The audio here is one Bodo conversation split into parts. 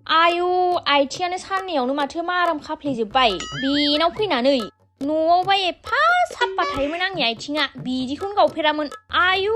आयु आइथिंआनो साननैयावनो माथो माराम खाफ्लेजोब्बाय बेनाव फैनानै न'आवबा एफा साफा थायोमोन आंनि आइथिंआ बिदिखौनो गावफेरामोन आयु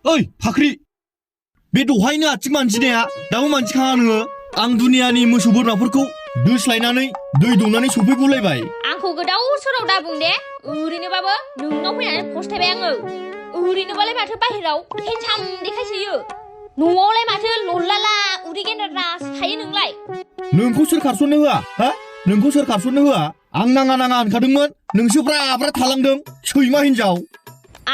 ओइ फाख्रि बे दहायनो आथिं मानजिनाया दाबो मानजिखाङा नोङो आं दुनियानि मोसौ बोरमाफोरखौ दोस्लायनानै दै दौनानै सफैगुलायबाय आंखौ गोदाव सोराव दा बुं दे ओरैनोबाबो नोंनाव फैनानै फस्थायबाय आङो ओरैनोबालाय माथो बाहेराव हेन्डसाम देखायसोयो न'आवलाय माथो लल्लाला उदै गेन्द्राद्रासो थायो नोंलाय नोंखौ सोर खारसननो होआ हा नोंखौ सोर खारसननो होआ आं नाङा होनखादोंमोन नोंसो ब्रा ब्रा थालांदों सैमा हिनजाव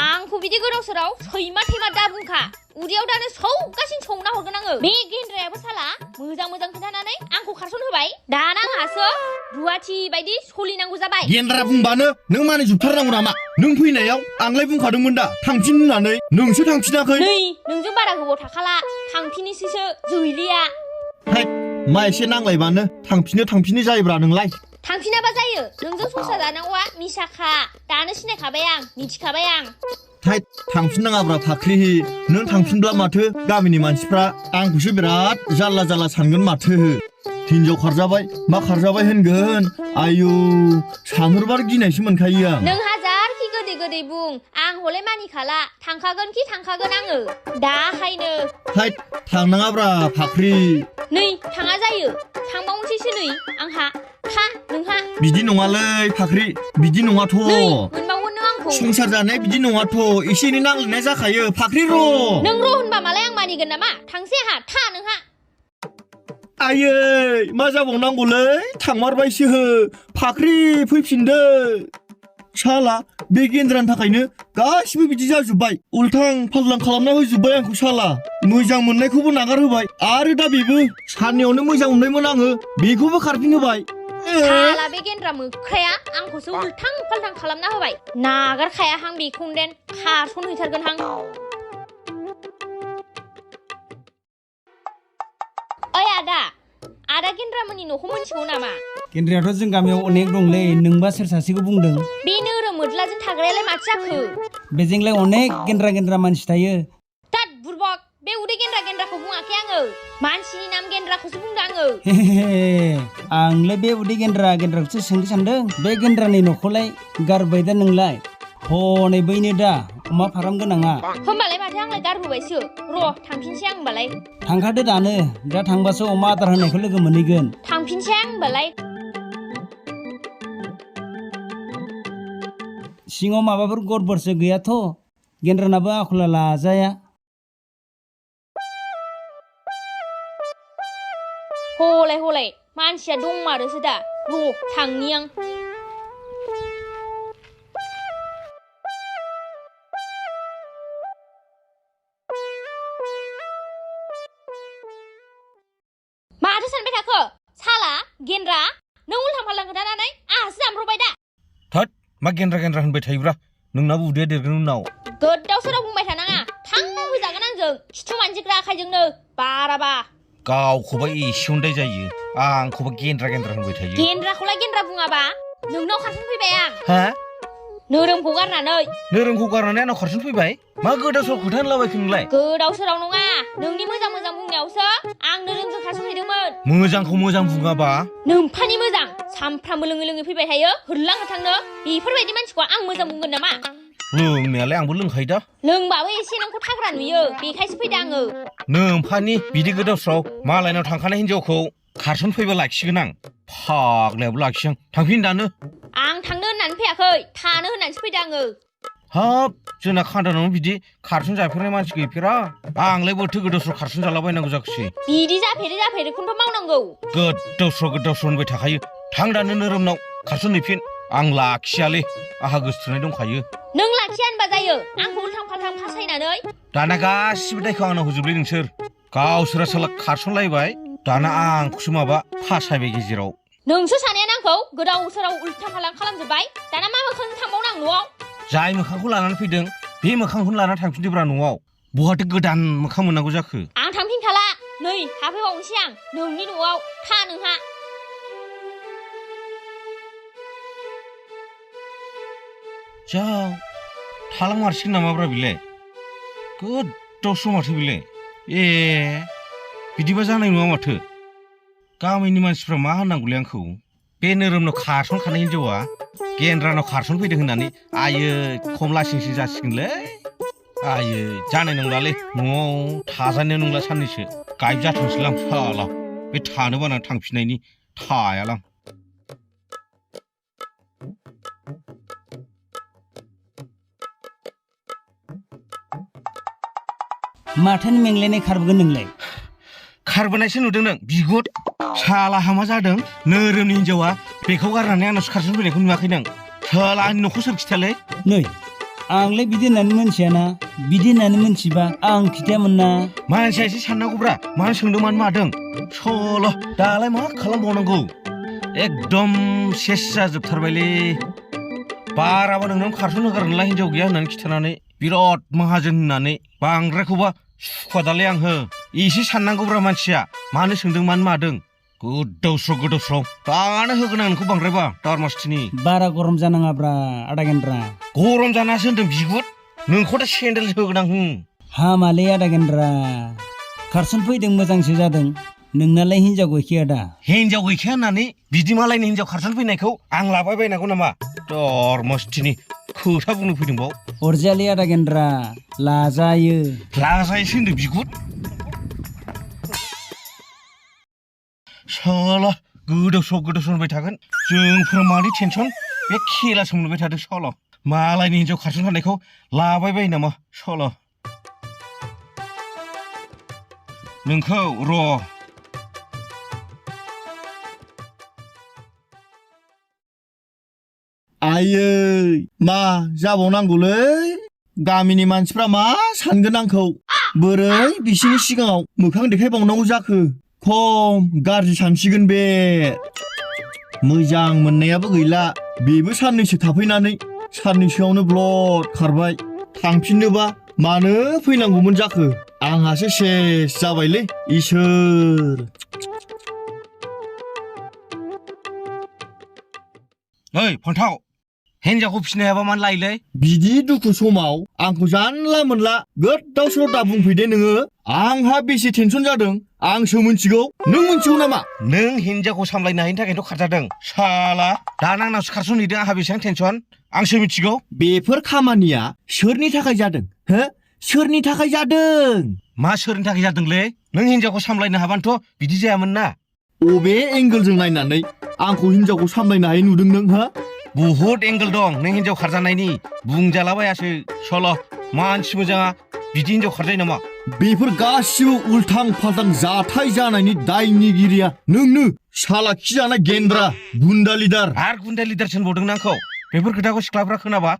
आंखौ बिदि गोदाव सोराव सैमा थैमा दा बुंखा उदैयाव दानो सौगासिनो संना हरगोन आङो बे गेन्द्रायाबो साला मोजां खोन्थानानै आंखौ खारसन होबाय दाना आंहासो रुवाथि बायदि सलिनांगौ जाबाय गेन्द्रा बुंबानो नों माने जोबथारनांगौ नामा नों फैनायाव आंलाय बुंखादोंमोन दा थांफिन होननानै नोंसो थांफिनाखै नै नोंजों बारा गोबाव थाखाला थांफिनोसैसो जैलिया हाय मा एसे नांलायबानो थांफिनो जायोब्रा नोंलाय थांफिनाबा जायो नोंजों संसार जानांगौआ मिसाखा दानो सिनायखाबाय आं मिथिखाबाय आं थैद थांफिननाङाब्रा फाख्रि नों थांफिनब्ला माथो गामिनि मानसिफ्रा आंखौसो बिराद जाल्ला सानगोन माथो हिनजाव खारजाबाय मा खारजाबाय होनगोन आयु सानहरबानो गिनायसो मोनखायो आं नों हाजारखि गोदै बुं आं हले मानिखाला थांखागोन आङो दाहायनो थैद थांनाङाब्रा फाख्रि नै थाङा जायो थांबावनोसैसो नै आंहा खा नोंहा बिदि नङालै फाख्रि बिदि नङाथ' नै मोनबावगोन नों आंखौ संसार जानाया बिदि नङाथ' एसे एनै नांलायनाय जाखायो फाख्रि र' नों र' होनबा मालाय आं मानिगोन नामा थांसै आंहा था नोंहा आयै मा जाबावनांगौलै थांमारबायसो फाख्रि फैफिनदो साला बे गेन्द्रानि थाखायनो गासिबो बिदि जाजोब्बाय उल्थां फाल्थां खालामना होजोब्बाय आंखौ साला मोजां मोननायखौबो नागार होबाय आरो दा बेबो साननैयावनो मोजां मोननायमोन आङो बेखौबो खारफिन होबाय साला बे गेन्द्रा मोख्राया आंखौसो उल्थां फाल्थां खालामना होबाय नागारखायाहां बेखौनो देन खारसन हैथारगोनहां ओइ आदा गेन्द्रामोननि न'खौ मोनथिगौ नामा गेन्द्रायाथ' जों गामियाव अनेक दंलै नोंबा सोर सासेखौ बुंदों बे नोरोम मोद्लाजों थाग्रायालाय माथो जाखो बेजोंलाय अनेक गेन्द्रा मानसि थायो दाद बुरबक बे उदै गेन्द्राखौ बुङाखै आङो मानसिनि नाम गेन्द्राखौसो बुंदों आङो आंलाय बे उदै गेन्द्राखौसो सोंनो सानदों बे गेन्द्रानि न'खौलाय गारबाय दा नोंलाय हनै बैनो दा अमा फाराम गोनाङा होमबालाय माथो आंलाय गारबोबायसो र' थांफिनसै आं होमबालाय थांखादो दानो दा थांबासो अमा आदार होनायखौ लोगो मोनहैगोन थांफिनसै आं होमबालाय सिङाव माबाफोर गड़बड़सो गैयाथ' गेन्द्रानाबो आखला लाजाया हलाय मानसिया दंमारोसो दा र' थांनि आं माथो सानबाय थाखो साला गेन्द्रा नों उल्थां फाल्थां खोन्थानानै आंहासो जामब्रबाय दा थोद मा गेन्द्रा होनबाय थायोब्रा नोंनाबो उदैया देरगोन उनाव गोदाव सोराव बुंबाय थानाङा थां होजागोन आंजों खिथु मानजिग्रा आखाइजोंनो बाराबा गावखौबा एसे उन्दाय जायो आंखौबा गेन्द्रा होनबाय थायो गेन्द्राखौलाय गेन्द्रा बुङाबा नोंनाव खारसन फैबाय आं हा नोरोमखौ गारनानै आंनाव खारसन फैबाय मा गोदाव सोराव खोथा होनलाबायखो नोंलाय गोदाव सोराव नङा नोंनि मोजां बुंनायावसो आं नोरोमजों खारसन हैदोंमोन मोजांखौ मोजां बुङाबा नोम्फानि मोजां सामफ्रामबो लोङै फैबाय थायो होरलां होथांनो बेफोरबायदि मानसिखौ आं मोजां बुंगोन नामा लोंनायालाय आंबो लोंखायो दा लोंबाबो एसे नोंखौ थाग्रा नुयो बेखायसो फैदों आङो नोम्फानि बिदि गोदाव सोराव मालायनाव थांखानाय हिनजावखौ खारसन फैबा लाखिगोन आं फाग्लायाबो लाखियां थांफिन दानो आं थांनो होननानै फैयाखै थानो होननानैसो फैदों आङो हाब जोंना खान्दानावनो बिदि खारसन जाफेरनाय मानसि गैफेरा आंलाय बोथो गोदाव सोराव खारसन जालाबायनांगौ जाखोसै बिदि जाफेरैखौनोथ' मावनांगौ गोदाव सोराव होनबाय थाखायो थां दानो नोरोमनाव खारसन हैफिन आं लाखियालै आंहा गोसोथोनाय दंखायो नों लाखिया होनबा जायो आंखौ उल्थां फाल्थां फासायनानै दाना गासिबो दायखौ आंनाव होजोबलै नोंसोर गावसोरा साला खारसनलायबाय दाना आंखौसो माबा फासायबाय गेजेराव नोंसो सानैयानो आंखौ गोदाव सोराव उल्थां फाल्थां खालामजोब्बाय दाना मा मोखांजों थांबावनो आं न'आव जाय मोखांखौ लानानै फैदों बे मोखांखौनो लानानै थांफिनदोब्रा न'आव बहाथो गोदान मोखां मोननांगौ जाखो आं थांफिनखाला नै हाबफैबावनोसै आं नोंनि न'आव था नोंहा जाव थालांमारसिगोन नामाब्रा बिलाय गोदाव सम माथो बिलाय ए बिदिबा जानाय नङा माथो गामिनि मानसिफ्रा मा होननांगौलै आंखौ बे नोरोमनाव खारसनखानाय हिनजावा गेन्द्रानाव खारसन फैदों होननानै आयै खमलासिंसो जासिगोनलै आयै जानाय नंलालै न'आव थाजानाय नंला साननैसो गायब जाथोंसैलां साला बे थानो बाना थांफिननायनि थायालां माथोनि मेंलायनाय खारबोगोन नोंलाय खारबोनायसो नुदों नों बिगुर साला हामा जादों नोरोमनि हिनजावा बेखौ गारनानै आंनाव खारसन फैनायखौ नुवाखै नों साला आंनि न'खौ सोर खिथालै नै आंलाय बिदि होननानै मोनथियाना बिदि होननानै मोनथिबा आं खिथायामोन ना मानसिया एसे साननांगौब्रा मानो सोंदों मानो मादों सल' दालाय मा खालामबावनांगौ एकदम सेस जाजोबथारबायलै बाराबा नोंनाव खारसन होगारनोला हिनजाव गैया होननानै खिथानानै बिराद माहाजोन होननानै बांद्रायखौबा सुखुवादालै आंहो एसे साननांगौब्रा मानसिया मानो सोंदों मानो मादों गोदावस्राव दानो होगोन आं नोंखौ बांद्रायबा दारमासथिनि बारा गरम जानाङाब्रा आदा गेन्द्रा गरम जानासो होनदों बिगुर नोंखौ दा सेन्देल होगोन आं हामालै आदा गेन्द्रा खारसन फैदों मोजांसो जादों नोंनालाय हिनजाव गैखाया दा हिनजाव गैखाया होननानै बिदि मालायनि हिनजाव खारसन फैनायखौ आं लाबाय बायनांगौ नामा दारमासथिनि खोथा बुंनो फैदों बाव अरजायालै आदा गेन्द्रा लाजायो लाजायोसो होनदों बिगुर साला गोदावस्राव होनबाय थागोन जोंफोरा मानि टेनसन बे खेलासो मोनबाय थादों सल' मालायनि हिनजाव खारसन खानायखौ लाबाय बायो नामा सल' नोंखौ र' आयै मा जाबावनांगौलै गामिनि मानसिफ्रा मा सानगोन आंखौ बोरै बिसिनि सिगाङाव मोखां देखायबावनांगौ जाखो खम गाज्रि सानसिगोन बे मोजां मोननायाबो गैला बेबो साननैसो थाफैनानै साननैसोआवनो ब्लड खारबाय थांफिननोबा मानो फैनांगौमोन जाखो आंहासो सेस जाबायलै इसोर ओइ फन्थाव हिनजावखौ फिसिनो हायाबा मानो लायोलै बिदि दुखु समाव आंखौ जानला मोनला गोदाव सोराव दा बुंफैदे नोङो आंहा बेसे टेनसन जादों आंसो मिथिगौ नों मिथिगौ नामा नों हिनजावखौ सामलायनो हायिनि थाखायनोथ' खारजादों साला दाना आंनावसो खारसन हैदों आंहा बेसेबां टेनसन आंसो मिथिगौ बेफोर खामानिया सोरनि थाखाय जादों हो सोरनि थाखाय जादों मा सोरनि थाखाय जादोंलै नों हिनजावखौ सामलायनो हाबानोथ' बिदि जायामोन ना अबे एंगोलजों नायनानै आंखौ हिनजावखौ सामलायनो हायै नुदों नों हो बुहुद एंगोल दं नों हिनजाव खारजानायनि बुंजालाबायासो सल' मानसि मोजाङा बिदि हिनजाव खारजायो नामा बेफोर गासिबो उल्थां फाल्थां जाथाय जानायनि दायनिगिरिया नोंनो साला खिजानाय गेन्द्रा गुन्दा लिडार आर गुन्दा लिडारसो होनबावदों ना आंखौ बेफोर खोथाखौ सिख्लाफ्रा खोनाबा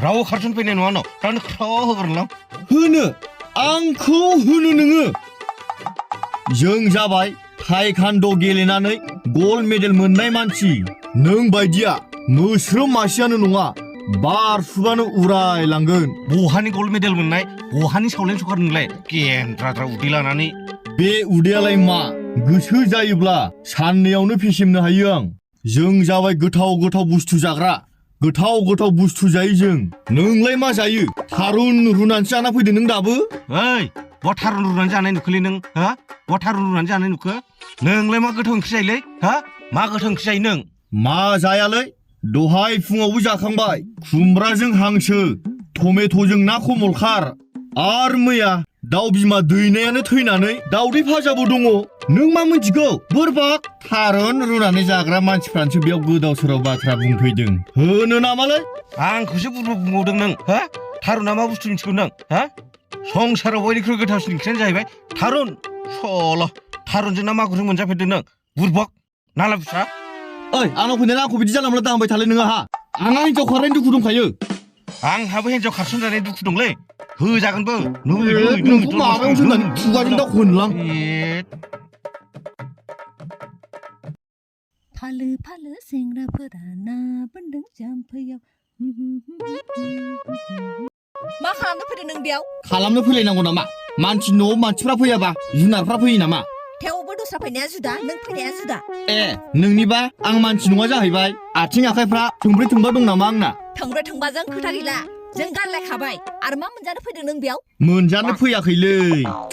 रावबो खारसन फैनाय नङा न' दानो ख्राव होगोरलां होनो आंखौ होनो नोङो जों जाबाय टाइकान्ड' गेलेनानै गल्ड मेडेल मोननाय मानसि नों बायदिया मोस्रोम मासेयानो नङा बार सुबानो उरायलांगोन बहानि गल्ड मेडेल मोननाय बहानि सावलेन सखार नोंलाय गेन्द्राद्रा उदै लानानै बे उदैयालाय मा गोसो जायोब्ला साननैयावनो फेसेमनो हायो आं जों जाबाय गोथाव गोथाव बुस्थु जाग्रा गोथाव बुस्थु जायो जों नोंलाय मा जायो थारुन रुनानैसो जाना फैदों नों दाबो ओइ बहा थारुन रुनानै जानाय नुखोलै नों हा बहा थारुन रुनानै जानाय नुखो नोंलाय मा गोथाव ओंख्रि जायोलै हा मा गोथाव ओंख्रि जायो नों मा जायालै दहाय फुङावबो जाखांबाय खुमब्राजों हांसो टमेट'जों ना कमलखार आरो मैया दाउ बिमा दैनायानो थैनानै दाउदै भाजाबो दङ नों मा मिथिगौ बोरबाक थारुन रुनानै जाग्रा मानसिफ्रानोसो बेयाव गोदाव सोराव बाथ्रा बुंफैदों होनो नामालै आंखौसो बुरबुर बुंबावदों नों हा थारुना मा बुस्थु मिथिगौ नों हा संसाराव बयनिख्रुइ गोथावसिन ओंख्रियानो जाहैबाय थारुन सल' थारुनजों ना मागुरजों मोनजाफेरदों नों बुरबक नाला बुस्रा ओइ आंनाव फैनानै आंखौ बिदि जानला मोनला दांबाय थालाय नोङो हा आंहा हिनजाव खारनायनि दुखु दंखायो आंहाबो हिनजाव खारसन जानाय दुखु दंलै होजागोनबो नोंखौ माबायावसो होननानै खुगाजों दाउ होनलां फालो फालो सेंग्राफोरा ना बोनदों जाम्फैयाव मा खालामनो फैदों नों बेयाव खालामनो फैलायनांगौ नामा मानसि न'आव मानसिफ्रा फैयाबा जुनारफ्रा फैयो नामा थेवबो दस्रा फैनाया जुदा नों फैनाया जुदा ए नोंनिबा आं मानसि नङा जाहैबाय आथिं आखाइफ्रा थोंब्रै थोंबा दं नामा आंना थोंब्रै थोंबाजों खोथा गैला जों गारलायखाबाय आरो मा मोनजानो फैदों नों बेयाव मोनजानो फैयाखैलै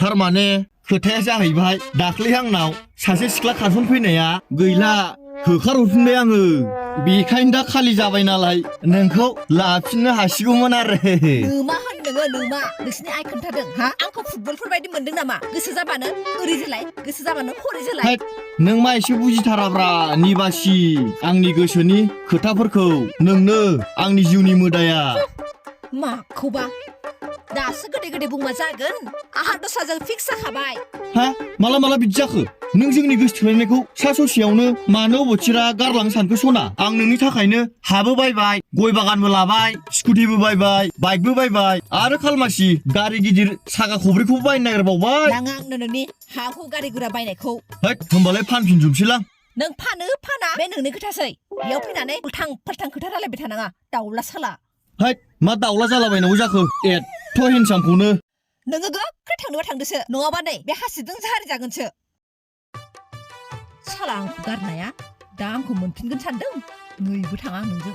थारमाने खोथाया जाहैबाय दाख्लै आंनाव सासे सिख्ला खारसन फैनाया गैला होखारहरफिनबाय आङो बेखायनो दा खालि जाबाय नालाय नोंखौ लाफिननो हासिगौमोन आरो नोमा होन नोङो नोमा नोंसिनि आइ खोन्थादों हा आंखौ फुटबलफोर बायदि मोनदों नामा गोसो जाबानो ओरै जोलाय गोसो जाबानो हरै जोलाय हैद, नों मा एसे बुजिथाराब्रा निबासि आंनि गोसोनि खोथाफोरखौ नोंनो आंनि जिउनि मोदाया माखौबा दासो गोदै गोदै बुंबा जागोन आहा दस्राजों फिक्स जाखाबाय हा माला माला बिदि जाखो नों जोंनि गोसो थोलायनायखौ सा ससेयावनो मानो अबथिरा गारलांनो सानखो सना आं नोंनि थाखायनो हाबो बायबाय गय बागानबो लाबाय स्कुटिबो बायबाय बाइकबो बायबाय आरो खालमासि गारि गिदिर साखा खब्रैखौबो बायनो नागिरबावबाय नाङा आंनो नोंनि हा हु गारि गुरा बायनायखौ हैद होमबालाय फानफिनजोबसैलां नों फानो फाना बे नोंनि खोथासै बेयाव फैनानै उल्थां फाल्थां खोथा रायलायबाय थानाङा दाउला साला हैद मा दाउला जालाबायनांगौ जाखो एथ' हेनसामखौनो नोङो गोख्रै थांनोबा थांदोसो नङाबा नै बे हासिबजों जाहारि जागोनसो साला आंखौ गारनाया दा आंखौ मोनफिनगोन सानदों नैबो थाङा आं नोंजों